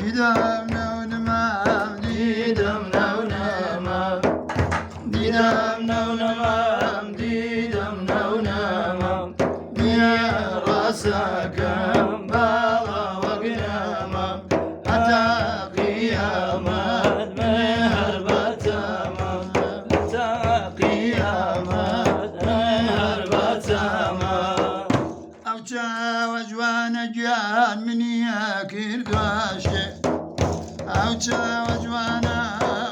دیدەم نەونمام دیدەم نەونەمام دیدەم نەونەمام دیدەم نەونەمام دیە ڕاسەکەم باڵا وەک نەمام هەتا قیامەت من هەر بەتەمام هەتا قیامەت من هەر بەتەمام. ئەو چاوە جوانە گیان منی ئەکردواشێ ئەو چاوە جوانە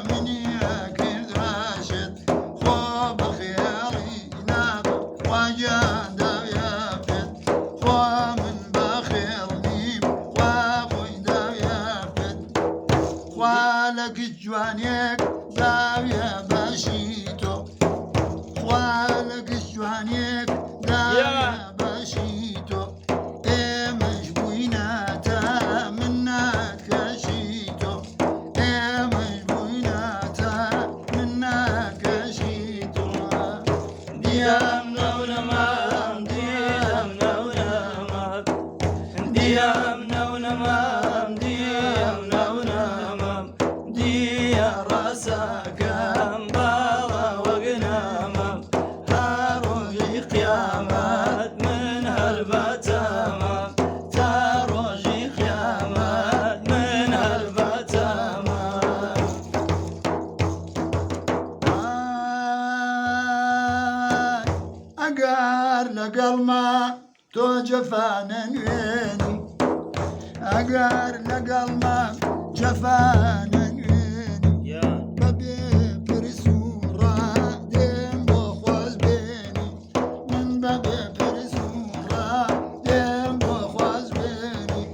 منی ئەکردواشێت خۆ بەخێڵی نابم خوا گیان داویە پێت خۆ من بەخێڵ نیم خوا خۆی داویە پێت خوا لە گشت جوانیەک داویە بەشی تۆ خوا لە گشت جوانیەک داویە بەشی تۆ ئێمەش بووینەتە منەت کەشی تۆ ئێمەش بووینەتە منەت کەشی تۆ دیام نەونەمام دیام نەونەمام دیام نەونەمام دیام نەونەمام دیە ڕاسەکەم باڵا وەک نەمام تا ڕۆژی قیامەت من هەر بەتەمام تا ڕۆژی قیامەت من هەر بەتەمام. ئای ئەگەر لەگەڵما تۆ جەفا نەنوێنی ئەگەر لەگەڵما جەفا نەنوێنی بەبێ پرس و ڕا دێم بۆ خواز بێنی من بەبێ پرس و ڕا دێم بۆ خواز بێنی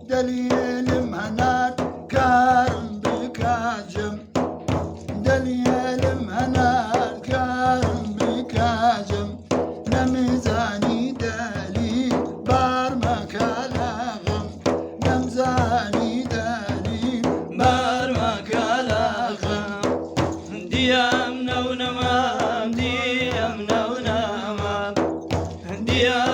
دەلیلم هەنار کارم بکاجم دەلیلم هەنار کارم بکاجم نەمزانی دەلیل بار مەکە لە غەم نەمزانی دەلیل بار مەکە لە غەم دیام نەونەمام دیام نەونەمام دیام.